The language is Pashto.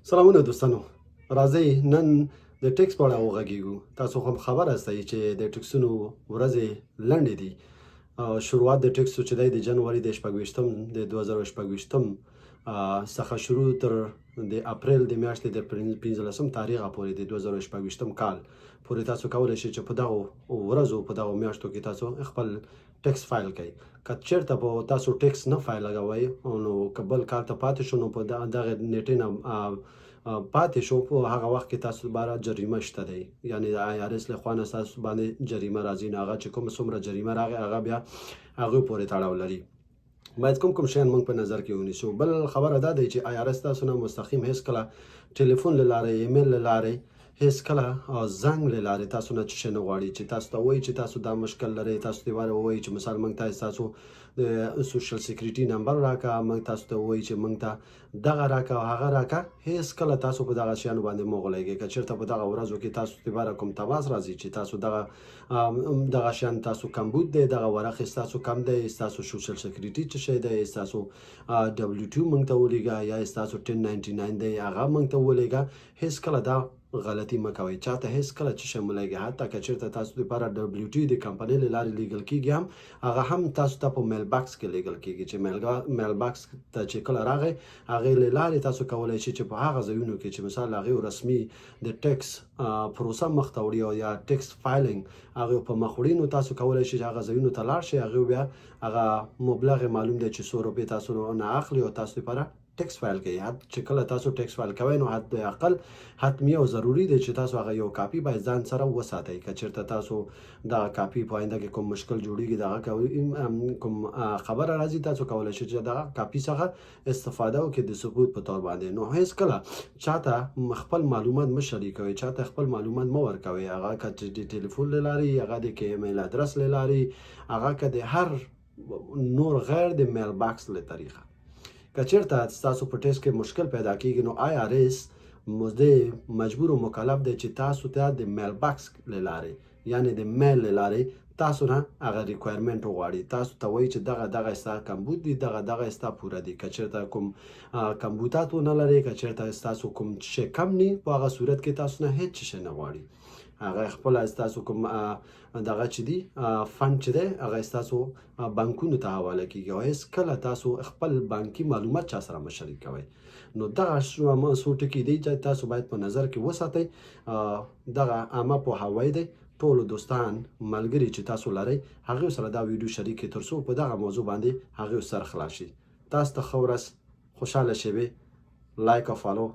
سلامونه دوستانو، راځئ نن د ټیکس په اړه وغږیږو. تاسو هم خبر یاستئ چې د ټیکسونو ورځې لنډې دي. شروعات د ټیکسو چې دی د جنوري د 26 د 2026 څخه شروع تر د اپریل د میاشتې د 15 تاریخ پورې، د 2026 کال پورې تاسو کولی شئ چې په دغو ورځو، په دغو میاشتو کې تاسو خپل ټیکس فایل کړئ. که چیرته په تاسو ټیکس نه فایل لګوئ، نو که بل کال ته پاتې شو، نو په دغه نیټې نه پاتې شو، په هغه وخت کې تاسو لپاره جریمه شته دی، یعنی د IRS له خوا نه تاسو باندې جریمه راځي. نو هغه چې کوم څومره جریمه راغی، هغه بیا هغه پورې تړاو لري. باید کوم کوم شیان موږ په نظر کې ونیسو؟ بل خبره دا دی چې IRS تاسو نه مستقیم هیڅ کله ټلیفون له لارې، ایمیل له لارې، هیڅ کله زنګ له لارې تاسو نه څه شی نه غواړي چې تاسو ته وایي چې تاسو دا مشکل لرئ. تاسو ته وایي چې مثال موږ ته تاسو د social security number راکا، موږ تاسو ته وایي چې موږ ته دغه راکا او هغه راکا. هیڅ کله تاسو په دغه شیانو باندې مه غولېږئ. که چېرته په دغه ورځو کې تاسو لپاره کوم تماس راځي چې تاسو دغه دغه شیان تاسو کمبود دی، دغه ورق تاسو کم دی، تاسو social security څه شی دی، تاسو W-2 موږ ته ولیږه یا تاسو 1099 دی هغه موږ ته ولیږه، هیڅ کله دا غلطي مه کوئ. چاته هیڅ کله چې شی مه لېږئ. حتی که چېرته تاسو لپاره W-2 د کمپنۍ له لارې لیږل کېږي هم، هغه هم تاسو ته په mail box کې لیږل کېږي، چې mail box ته چې کله راغی، هغې له لارې تاسو کولی شئ چې په هغه ځایونو کې چې مثال هغې رسمي د ټیکس پروسه مخ ته وړي او یا tax filing هغه په مخ وړي، نو تاسو کولی شئ چې هغه ځایونو ته لاړ شئ. هغې بیا هغه مبلغ معلوم دی چې څو روپۍ تاسو نه اخلي او تاسو لپاره ټیکس فایل کوي. چې کله تاسو ټیکس فایل کوئ، نو حد اقل حتمی او ضروری دی چې تاسو هغه یو کاپی باید ځان سره وساتئ. که چېرته تاسو دغه کاپی په آینده کې کوم مشکل جوړیږي، دغه کوم خبره راځي، تاسو کولی شئ چې دغه کاپی څخه استفاده وکړئ د ثبوت په تور باندې. نو هیڅ کله چاته خپل معلومات مه شریکوئ، چاته خپل معلومات مه ورکوئ، هغه که د ټلیفون له لارې، هغه د ایمیل ادرس له لارې، هغه که د هر نور غیر د mail box له طریقه. که چېرته ستاسو په ټیکس کې مشکل پیدا کیږي، نو IRS مزده مجبور او مکلف دی چې تاسو ته د mail box له لارې، یعنی د میل له لارې تاسو نه هغه requirement وغواړي. تاسو ته وایي چې دغه دغه ستا کمبود دي، دغه دغه ستا پوره دي. که چېرته کوم کمبودات ونه لري، که چېرته ستاسو کوم شی کم نی، په هغه صورت کې تاسو نه هیڅ شی نه غواړي. هغه خپل ستاسو کوم دغه چې دی fund چې دی، هغه ستاسو بانکونو ته حواله کیږي او هیڅ کله تاسو خپل بانکي معلومات چا سره مه شریکوئ. نو دغه څو ټکي دي چې تاسو باید په نظر کې وساتئ. دغه عامه پوهاوی دی. ټولو دوستان ملګري چې تاسو لرئ، هغوی سره دا ویډیو شریک کړئ، تر څو په دغه موضوع باندې هغوی سر خلاص شي. تاسو ته ښه ورځ، خوشحاله شېبې. لایک او follow.